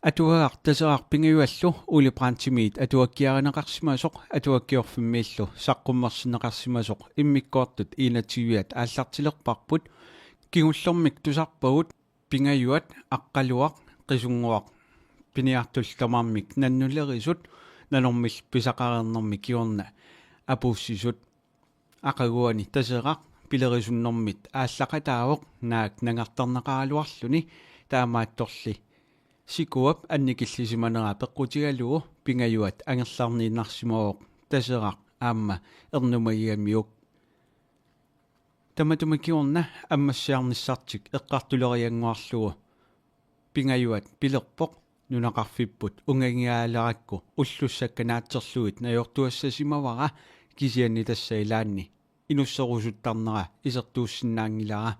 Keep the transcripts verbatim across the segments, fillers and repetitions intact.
Atuagaq Taseraq Pingajuallu Ole Brandtimit atuakkiarineqarsimasoq Atuakkiorfimmiillu saqqummersinneqarsimasoq immikkoortut enogtyviat aallartilerparput. Kingullermik tusarpagut Pingajuat, Aqqaluaq, Qisunnguaq piniartullu tamarmik nannulerisut, nanormillu pisaqareernermi kingorna apuussisut. Aqaguani Taseraq pilerisunnermit aallaqataavoq naak nangartarneqaraluarluni, taamaattorli sikuap annikillisimanera peqqutigalugu Pingajuat angerlarniinnarsimavoq Taseraq aamma ernumagigamiuk. Tamatuma kingorna ammassiarnissartik eqqartuleriannguarlugu Pingajuat pilerpoq: Nunaqarfipput ungagigaalerakku ullussakka naatserlugit najortuassasimavara, kisianni tassa ilaanni inusserusuttarnera isertuussinnaanngilara.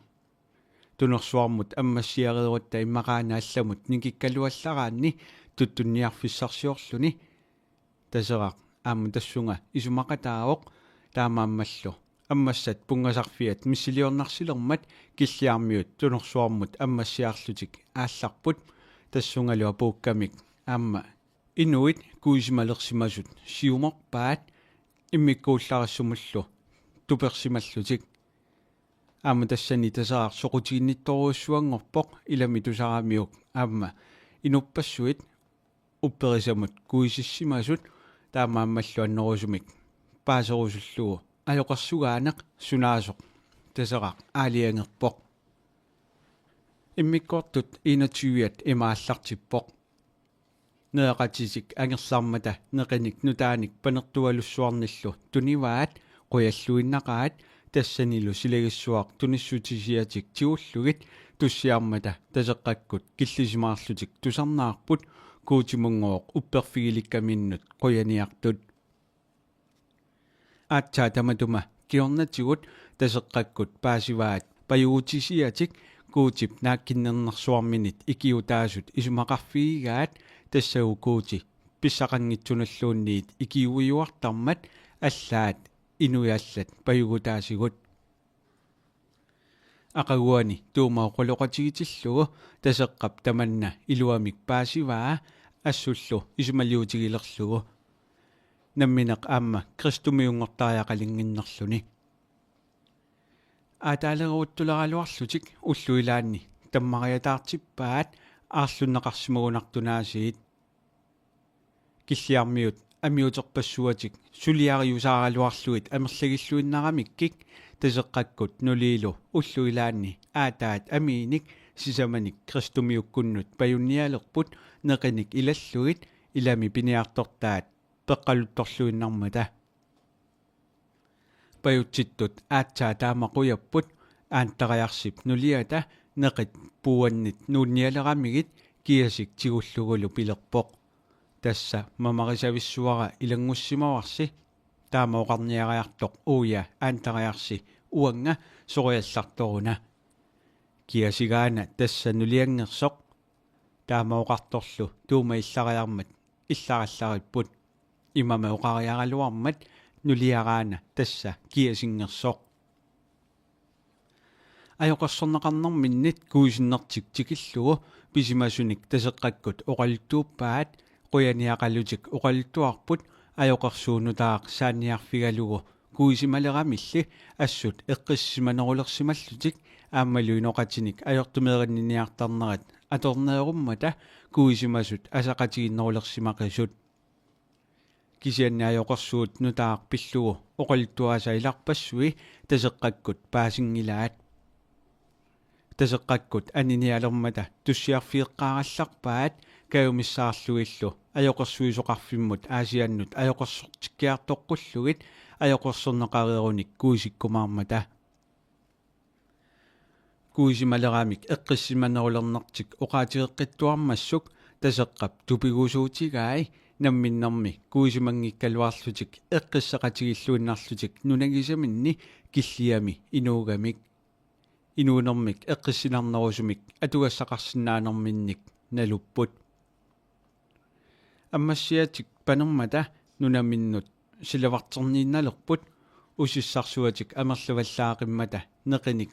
Tunersuarmut ammassiareerutta immaqaana allamut nikikkaluallaraanni tuttunniarfissarsiorluni. Taseraq aamma tassunga isumaqataavoq, taamaammallu ammassat punngasarfiat missiliornarsilermat Killiarmiut tunersuarmut ammassiarlutik aallarput, tassungalu apuukkamik aamma inuit kuisimalersimasut siumorpaat immikkuullarissumullu tupersimallutik. Aamma tassani Taseraq soqutiginnittorujussuanngorpoq ilami tusaramiuk aamma inuppassuit upperisamut kuisissimasut, taamaammallu annerusumik paaserusullugu ajoqersugaaneq sunaasoq Taseraq aalajangerpoq. Immikkoortut enogtyviat ima aallartippoq: Nereqatitik angerlarmata neqinik nutaanik panertualussuarnillu tunivaat, qujalluinnaqaat, tassanilu silagissuaq tunissutisiatik tigullugit tussiarmata Taseqqakkut killisimaarlutik tusarnaarput Guutimunngooq upperiffigilikkaminnut qujaniartut. Aatsaat tamatuma kingornatigut Taseqqakkut paasivaat pajugutisiatik Guutip naakkinnernersuarminit ikiutaasut isumaqarfigigaat, tassagu Guuti pissaqanngitsunulluunniit ikiuiuartarmat allaat inuiaat allat pajugutaasigut. Aqaguani Tuuma oqaloqatigitillugu Taseqqap tamanna iluamik paasivaa assullu isumaliutigilerlugu, nammineq aamma kristumiunngortariaqalinnginnerluni. Aataaleruttuleraluarlutik ullut ilaanni tammariataartippaat aarlunneqarsimagunartunaasiit. Killiarmiut amiuterpassuatik suliariusaaraluarlugit amerlagilluinnaramikkik Taseqqakkut nuliilu ullut ilaanni aataat amiinik sisamanik kristumiukkunnut pajunnialerput neqinik ilallugit ilami piniartortaat peqqaluttorluinnarmata. Pajutsittut aatsaat taama qujapput Aantariarsip nuliata neqit puuannit nuunnialeramigit kiasik tigullugulu pilerpoq: Tassa mamarisavissuara ilanngussimavarsi. Taama oqarniariartoq: Uja Aantariarsi, uanga soriallartoruna. Kiasigaana tassa nulianngersoq. Taama oqartorlu Tuuma illariarmat illarallaripput. Imami oqariaraluarmat nuliaraana tassa kiasinngersoq. Ajoqersorneqarnerminnit kuisinnertik tikillugu pisimasunik Taseqqakkut oqaluttuuppaat. Qujaniaqalutik oqaluttuarput ajoqersuut nutaaq saanniarfigalugu kuisimaleramilli assut eqqissisimanerulersimallutik aammalu inoqatinik ajortumeerinniniartarnerat atorneerummata kuisimasut asaqatigiinnerulersimaqisut. Kisianni ajoqersuut nutaaq pillugu oqaluttuaasa ilarpassui Taseqqakkut paasinngilaat. Taseqqakkut aninialermata tussiarfigeqqaarallarpaat kajumissaarlugillu ajoqersuisoqarfimmut Aasiannut ajoqersortikkiartoqqullugit ajoqersorneqareerunik kuisikkumaarmata. Kuisimaleramik eqqissisimanerulernertik oqaatigeqqittuarmassuk Taseqqap tupigusuutigai namminnermi kuisimanngikkaluarlutik eqqissaqatigiilluinnarlutik nunagisaminni Killiami inuugamik. Inuunermik eqqissinarnerusumik atugassaqarsinnaanerminnik nalupput. Ammassiatik panermata nunaminnut silavarterniinnalerput, usissarsuatik amerlavallaaqimmata neqinik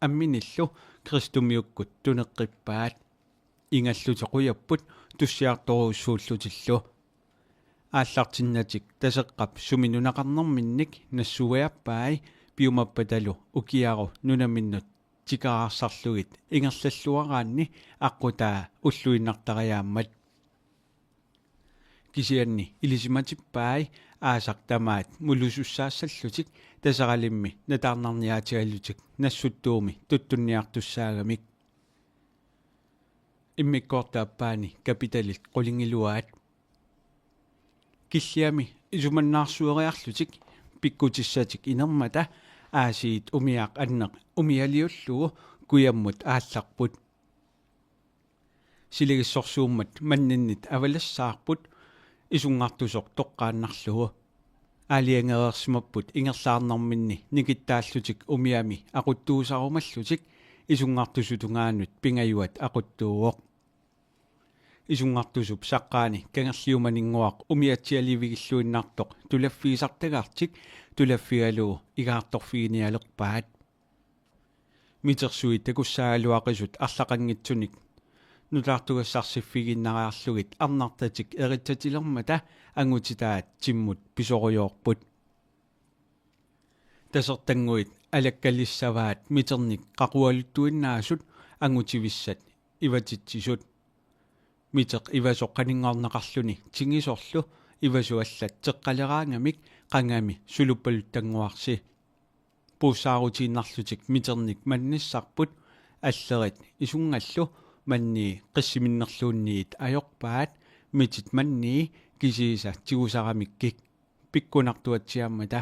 amminillu kristumiukkut tuneqqippaat. ingallutik qujapput tussiartorujussuullutillu. Aallartinnatik Taseqqap sumi nunaqarnerminnik nassuiaappai piumappatalu ukiaru nunaminnut tikeraartarlugit ingerlalluaraanni aqqutaa ulluinnartariaammat. Kisianni ilisimatippai aasaq tamaat mulusussaassallutik Taseralimmi nataarnarniaatigalutik Nassuttuumi tuttunniartussaagamik. Immikkoortup aappaani kapitalit qulingiluaat. Killiami isumannaarsueriarlutik pikkutissatik inermata aasiit umiaq anneq umialiullugu kujammut aallarput. Silagissorsuummat manninnit avalassaarput, isunngartusoq toqqaannarlugu. Aalajangereersimapput ingerlaarnerminni nikittaallutik umiami aquttuusarumallutik, isunngartusut tungaanut Pingajuat aquttuuvoq. Isunngartusup saqqaani kangerliumaninnguaq umiatsialivigilluinnartoq tulaffigisartagartik tulaffigalugu igaartorfiginialerpaat. Mitersuit takussaagaluaqisut arlaqanngitsunik nutaartugassarsiffigiinnariarlugit arnartatik eritsatilermata angutitaat timmut pisorujoorput. Tasertannguit alakkalissavaat miternik qaqualuttuinnaasut angutivissat ivatitsisut. Miteq ivasoq qaninngorneqarluni tingisorlu ivasu allat teqqaleraangamik qangami suluppaluttanguarsi. Puussaarutiinnarlutik miternik mannissarput, allerit isunngallu mannii qissiminnerluunniit ajorpaat, mitit mannii kisiisa tigusaramikkik pikkunartuatsiaammata.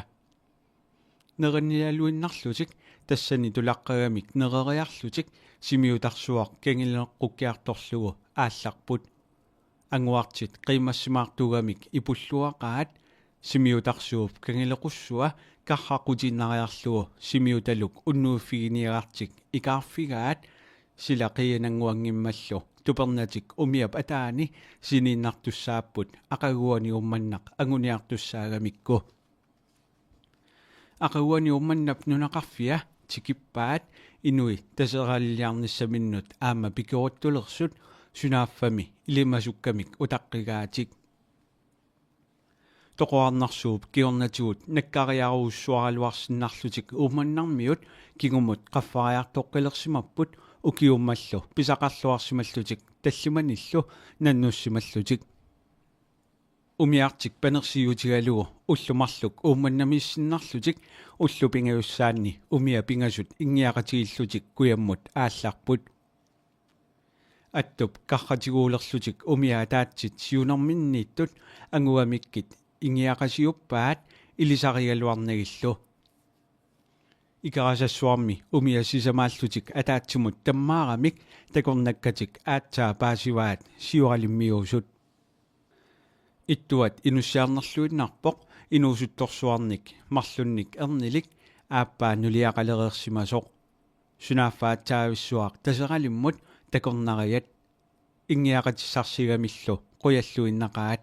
Nerinnialuinnarlutik tassani tulaqqagamik nereriarlutik Simiutarsuaq kangileqqukkiartorlugu aallarput. Anguartit qiimmassimaartuugamik ipulluaqaat, Simiutarsuup kangilequssua karraqqutiinnariarlugu Simiutaluk unnuiffiginiagartik ikaarfigaat, sila qiianannguanngimmallu tupernatik umiap ataani siniinnartussaapput aqaguani Uummannaq anguniartussaagamikku. Aqaguani Uummannap nunaqarfia tikippaat inuit Taseraliliarnissaminnut aamma pikeruttulersut, sunaaffami ilimasukkamik utaqqigaatik. Toqorarnersuup kingornatigut nakkariarujussuaraluarsinnarlutik Uummannarmiut kingumut qaffariartoqqilersimapput ukiummallu pisaqarluarsimallutik tallimanillu nannussimallutik. Umiartik panersiutigalugu ullut marluk Uummannamiissinnarlutik ullut pingajussaanni umiat pingasut inngiaqatigiillutik kujammut aallarput. Attup karratiguulerlutik umiat ataatsit siunerminniittut angugamikkit inngiaqasiuppaat ilisarigaluarnagillu. Ikerasassuarmi umiat sisamaallutik ataatsimut tammaaramik takornakkatik aatsaat paasivaat Sioralimmiusut. Ittuat inussiarnerluinnarpoq inuusuttorsuarnik marlunnik ernilik aappaa nuliaqalereersimasoq. Sunaaffa aatsaavissuaq Taseralimmut takornariat inngiaqatissarsigamillu qujalluinnaqaat.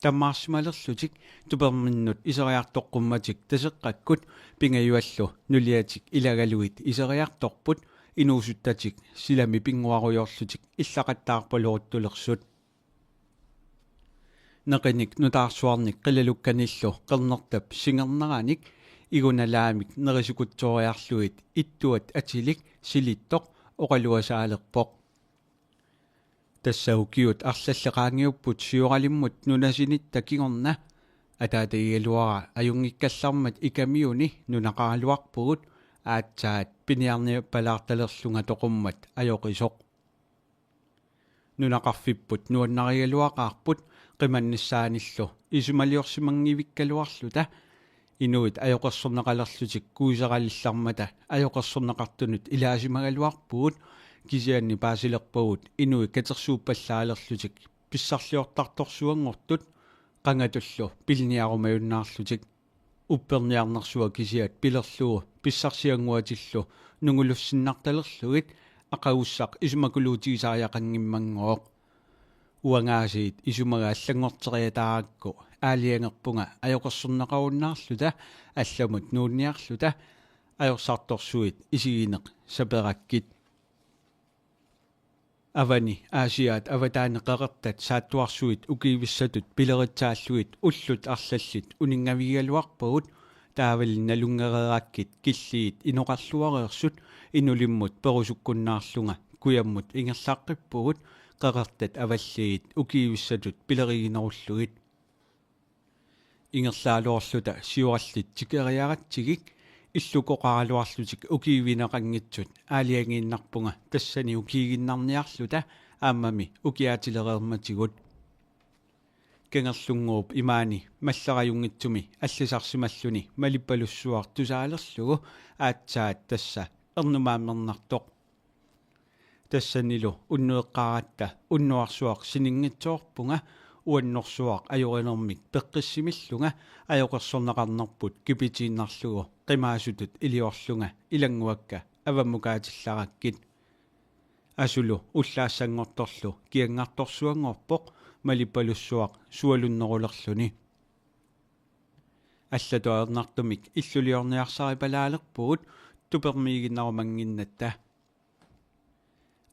Tammaarsimalerlutik tuperminnut iseriartoqqummatik Taseqqakkut Pingajuallu nuliatik ilagalugit iseriartorput inuusuttatik silami pinnguarujoorlutik illaqattaarpaloruttulersut. Neqinik nutaarsuarnik qilalukkanillu qernertap singerneranik igunalaamik nerisikutsooriarlugit ittuat atilik Silittoq oqaluasaalerpoq. Tassa ukiut arlallit qaangiupput Sioralimmut nunasinitta kingorna. Ataatagigaluara ajunngikkallarmat Ikamiuni nunaqaraluarpugut aatsaat piniarniappalaartalerlunga toqummat ajoqisoq. Nunaqarfipput nuannarigaluaqaarput qimannissaanillu isumaliorsimanngivikkaluarluta. Inuit ajoqersorneqalerlutik kuiseralillarmata ajoqersorneqartunut ilaasimagaluarpugut, kisianni paasilerpagut inuit katersuuppallaalerlutik pissarliortartorsuanngortut qangatullu piliniarumajunnaarlutik. Upperniarnersua kisiat pilerlugu pissarsiannguatillu nungulussinnartalerlugit aqagussaq isumakuluutigisariaqanngimmagooq. Uangaasiit isumaga allanngorteriataarakku aalajangerpunga ajoqersorneqarunnaarluta allamut nuunniarluta ajorsartorsuit isigineq saperakkit. Avani Aasiaat avataani qeqertat saattuarsuit ukiivissatut pileritsaallugit ullut arlallit uninngavigigaluarpagut, taavali nalunngereerakkit killiit inoqarluareersut inulimmut perusukkunnaarlunga kujammut ingerlaqqippugut qeqertat avalliit ukiivissatut pileriginerullugit. Ingerlaaluorluta siorallit tikeriaratsigik illukoqaraluarlutik ukiivigineqanngitsut aalajangiinnarpunga tassani ukiiginnarniarluta aammami ukiaatilereermatigut. Kangerlunnguup imaani mallerajunngitsumi allisarsimalluni Malippalussuaq tusaalerlugu aatsaat tassa ernumaammernertoq. Tassanilu unnueqqaaratta unnuarsuaq sininngitsoorpunga uannorsuaq ajorinermik peqqissimillunga ajoqersorneqarnerput kipitiinnarlugu qimaasutut iliorlunga ilannguakka avammukaatillarakkit. Asulu ullaassanngortorlu kiangartorsuanngorpoq Malippalussuaq sualunnerulerluni. Allatut ajornartumik illuliorniarsaripalaalerpugut tupermiiginnarumannginnatta.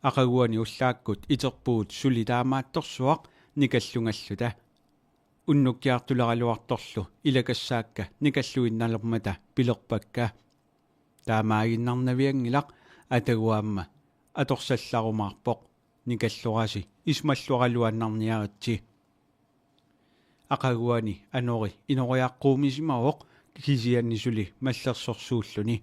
Aqaguani ullaakkut iterpugut suli taamaattorsuaq nikallungalluta. Unnukkiartuleraluartorlu ilakassaakka nikalluinnalermata pilerpakka: Taamaaginnarnavianngilaq, atagu aamma atorsallarumaarpoq. Nikallorasi isumalluaraluannarniaritsi. Aqaguani anori inoriaqquumisimavoq kisianni suli mallersorsuulluni.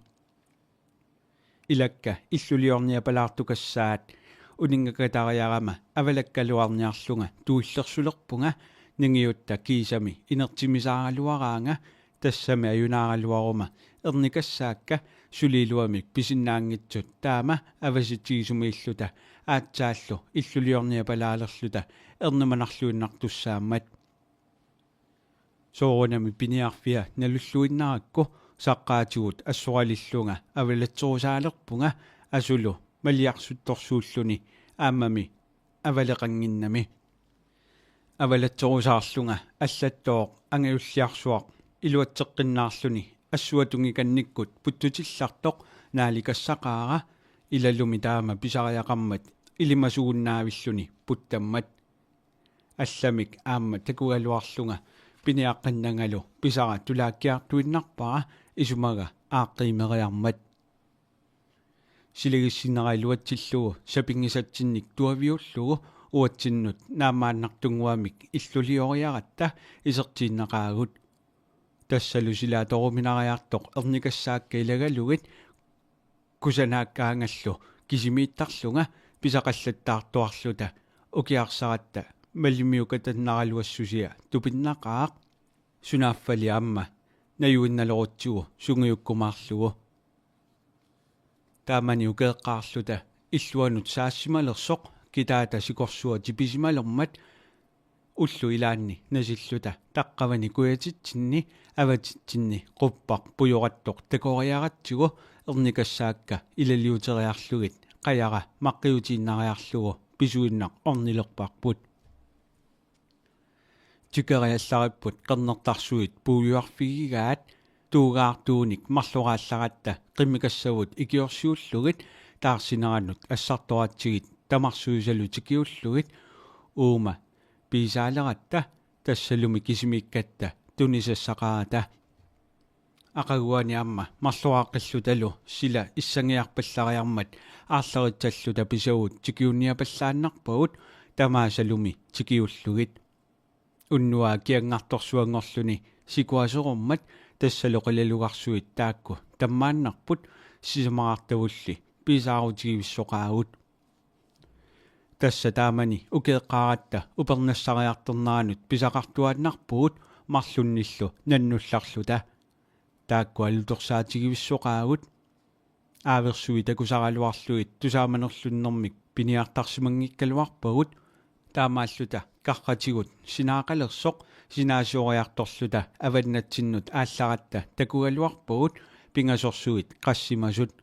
Ilakka illuliorniapalaartukassaat uninngakatariarama avalakkaluarniarlunga tuillersulerpunga ningiutta kiisami inertimisaaraluaraanga, tassami ajunaaraluaruma ernikassaakka suli iluamik pisinnaanngitsut taama avasitsigisumiilluta aatsaallu illuliorniapalaalerluta ernumanarluinnartussaammat. Soorunami piniarfia nalulluinnarakku saqqaatigut assoralillunga avalatsorusaalerpunga asulu maliarsuttorsuulluni aammami avaleqannginnami. Avalatsorusaarlunga allattooq angajulliarsuaq iluatseqqinnaarluni assuatungikannikkut puttutillartoq naalikassaqaara, ilalumi taama pisariaqarmat ilimasugunnaavilluni puttammat. Allamik aamma takugaluarlunga piniaqqinnangalu pisara tulaakkiartuinnarpara isumaga aaqqiimeriarmat. Silagissinnera iluatsillugu sapinngisatsinnik tuaviullugu uatsinnut naammaannartunnguamik illulioriaratta isertiinnaqaagut. Tassalu sila atoruminariartoq ernikassaakka ilagalugit kusanaakkaangallu kisimiittarlunga pisaqallattaartuarluta ukiarsaratta malimiukatannaraluassusia tupinnaqaaq, sunaaffali aamma najuinnalerutsigu sungiukkumaarlugu. Taamani ukeeqqaarluta illuanut saassimalersoq kitaata sikorsua tipisimalermat ullut ilaanni nasilluta taqqavani kujatitsinni avatitsinni quppaq pujorattoq takoriaratsigu ernikassaakka ilaliuteriarlugit qajara maqqiutiinnariarlugu pisuinnaq ornilerparput. Tikeriallaripput qernertarsuit puiuarfigigaat, tuugaartuunik marloraallaratta qimmikassavut ikiorsiullugit taarsineranut assartoratsigit tamarsuisalu tikiullugit uuma piisaaleratta tassalumi kisimiikkatta tunisassaqarata. Aqaguani aamma marloraaqqillutalu sila issangiarpallariarmat aarleritsalluta pisavut tikiunniapallaannarpagut tamaasalumi tikiullugit. Unnuaq kiangartorsuanngorluni sikuaserummat tassalu qilalugarsuit taakku tammaannarput sisamaqartavulli piisaarutigivissoqaagut. Tassa taamani ukeeqqaaratta upernassariartorneranut pisaqartuaannarpugut marlunnillu nannullarluta. Taakku alutorsaatigivissoqaagut. Aaversuit takusaraluarlugit tusaamanerlunnermik piniartarsimanngikkaluarpagut. Taamaalluta karratigut sinaaqalersoq sinaasioriartorluta avannatsinnut aallaratta takugaluarpagut pingasorsuit qassimasut.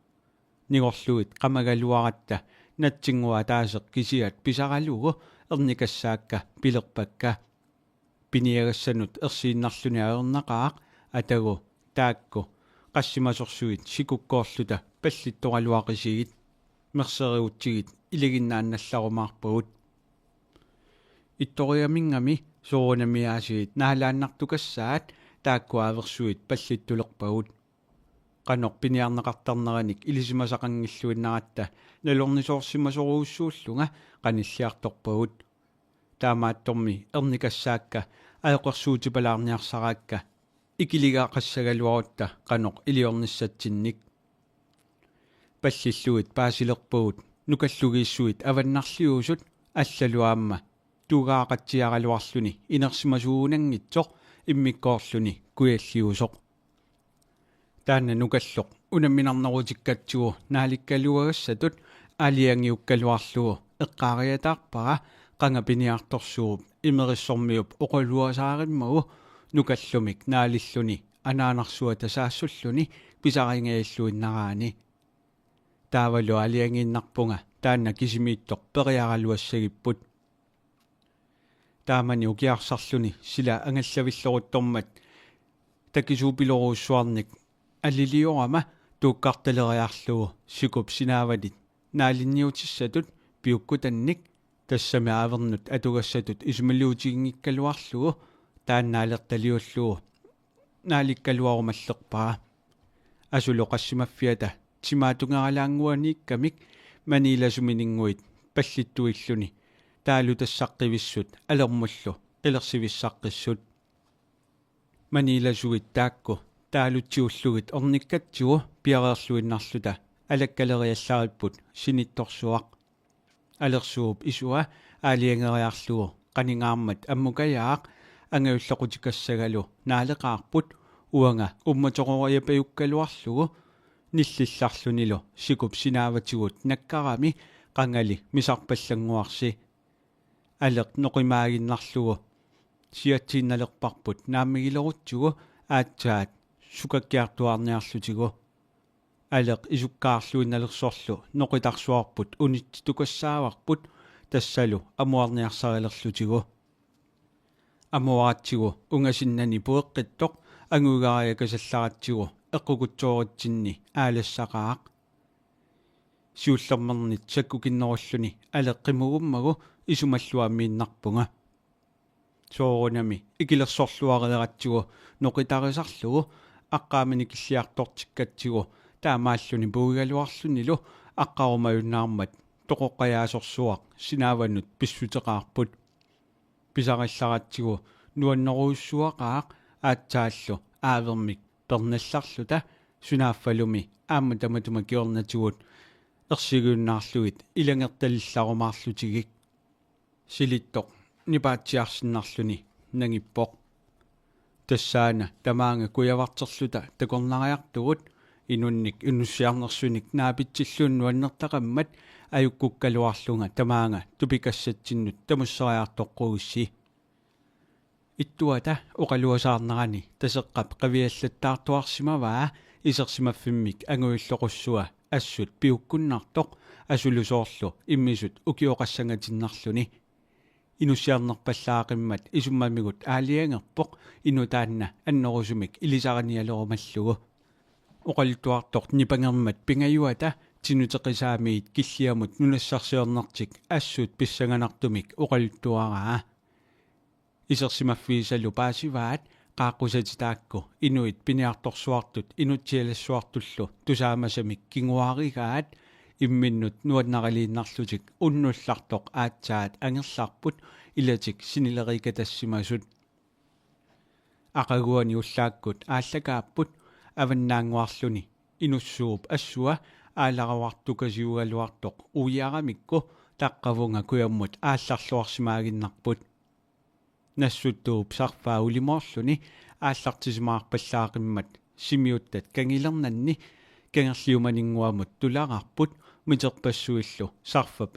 Nigorlugit qamagaluaratta natsinnguaq ataaseq kisiat pisaralugu ernikassaakka pilerpakka: Piniagassanut ersiinnarluni ajornaqaaq, atagu taakku qassimasorsuit sikukkoorluta pallittoraluaqisigit, merserigutsigit ilaginnaannallarumaarpagut. Ittoriaminngami soorunami aasiit naalaannartukassaat taakku aaversuit pallittulerpagut. Qanoq piniarneqartarneranik ilisimasaqanngilluinnaratta nalornisoorsimasorujussuullunga qanilliartorpagut. Taamaattormi ernikassaakka ajoqersuutipalaarniarsaraakka ikiligaqassagaluarutta qanoq iliornissatsinnik. Pallillugit paasilerpagut nukallugiissuit avannarliusut allalu aamma tuugaaqatsiaraluarluni inersimasuunanngitsoq immikkoorluni kujalliusoq. Taanna nukalloq unamminarnerutikkatsigu naalikkaluagassatut aalajangiukkaluarlugu eqqaariataarpara qanga piniartorsuup imerissormiup oqaluasaarimmagu nukallumik naalilluni anaanarsuata saassulluni pisaringajalluinnaraani. Taavalu aalajangiinnarpunga taanna kisimiittoq periaraluassagipput. Taamani ukiarsarluni sila angallavilloruttormat takisuupilorujussuarnik aliliorama tuukkartaleriarlugu sikup sinaavatit naalinniutissatut piukkutannik tassami aavernut atugassatut isumaliutiginngikkaluarlugu taanna alertaliullugu naalikkaluarumallerpara. Asulu qassimaffiata timaatungeralaannguaniikkamik maniilasumininguit pallittuilluni taalutassaqqivissut alermullu qilersivissaqqissut. Maniilasuit taakku taalutsiullugit ornikkatsigu piareerluinnarluta alakkaleriallaripput sinittorsuaq. Alersuup isua aalajangeriarlugu qaningaarmat ammukajaaq angajullequtikassagalu naaleqaarput uanga uummatororiapajukkaluarlugu nillillarlunilu sikup sinaavatigut nakkarami qangali misarpallannguarsi. Aleq noqimaaginnarlugu siatsiinnalerparput naammagilerutsigu aatsaat sukakkiartuaarniarlutigu. Aleq isukkaarluinnalersorlu noqitarsuarput unitsitukassavarput tassalu amuarniarsarilerlutigu. Amuaratsigu ungasinnani pueqqittoq anguigariakasallaratsigu eqqukutsooritsinni aalassaqaaq. Siullermernit sakkukinnerulluni aleqqimugummagu isumalluammiinnarpunga. Soorunami ikilersorluareeratsigu noqitarisarlugu aqqaamanikilliartortikkatsigu taamaalluni puigaluarlunilu aqqarumajunnaarmat toqoqqajaasorsuaq sinaavanut pissuteqaarput. Pisarillaratsigu nuannerujussuaqaaq aatsaallu aavermik pernallarluta sunaaffalumi aamma tamatuma kingornatigut ersigiunnaarlugit ilangertalillarumaarlutigik. Silittoq nipaatsiarsinnarluni nangippoq. Tassaana tamaanga kujavarterluta takornariartugut inunnik inussiarnersunik naapitsilluunniit nuannertaqimmat ajukkukkaluarlunga tamaanga tupikassatsinnut tamusseriartoqqugissi. Ittuata oqaluasaarnerani Taseqqap qiviallattaartuarsimavaa isersimaffimmik angajullequssua assut piukkunnartoq asulu soorlu immisut ukioqassangatinnarluni. Inussiarnerpallaaqimmat isummamigut aalajangerpoq inuk taanna annerusumik ilisarinialerumallugu. Oqaluttuartoq nipangermat pingajuata Tinuteqisaamiit Killiamut nunassarsiornertik assut pissanganartumik oqaluttuaraa. Isersimaffiisalu paasivaat qaaqqusatit taakku inuit piniartorsuartut inutsialassuartullu tusaamasamik kinguarigaat imminnut nuannariliinnarlutik unnullartoq aatsaat angerlarput ilatik sinileriikatassimasut. Aqaguani ullaakkut aallakaapput avannaannguarluni inussuup assua aalaruartukasiugaluartoq uiaramikku taqqavunga kujammut aallarluarsimaaginnarput. Nassuttuup sarfaa ulimoorluni aallartisimaarpallaaqimmat Simiuttat kangilernanni kangerliumaninnguamut tulararput miterpassuillu sarfap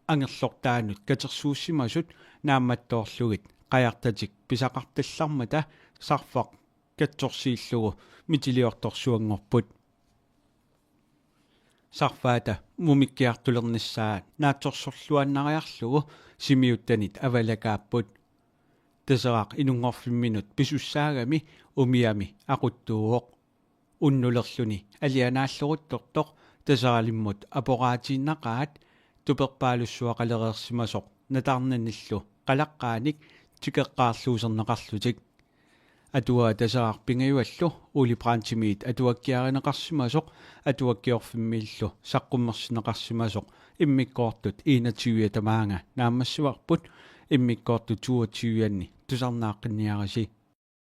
angerlortaanut katersuussimasut naammattoorlugit qajartatik pisaqartallarmata sarfaq katsorsiillugu mitiliortorsuanngorput. Sarfaata mumikkiartulernissaa naatsorsorluannariarlugu Simiuttanit avalakaapput. Taseraq inunngorfimminut pisussaagami umiami aquttuuvoq. Unnulerluni alianaalleruttortoq Taseralimmut aporaatiinnaqaat tuperpaalussuaqalereersimasoq Natarnanillu qalaqqaanik tikeqqaarluuserneqarlutik. Atuagaq Taseraq pingajuallu Ole Brandtimit atuakkiarineqarsimasoq Atuakkiorfimmiillu saqqummersinneqarsimasoq immikkoortut enogtyve tamaanga naammassivarput, immikkoortut toogtyve-anni tusarnaaqqinniarisi.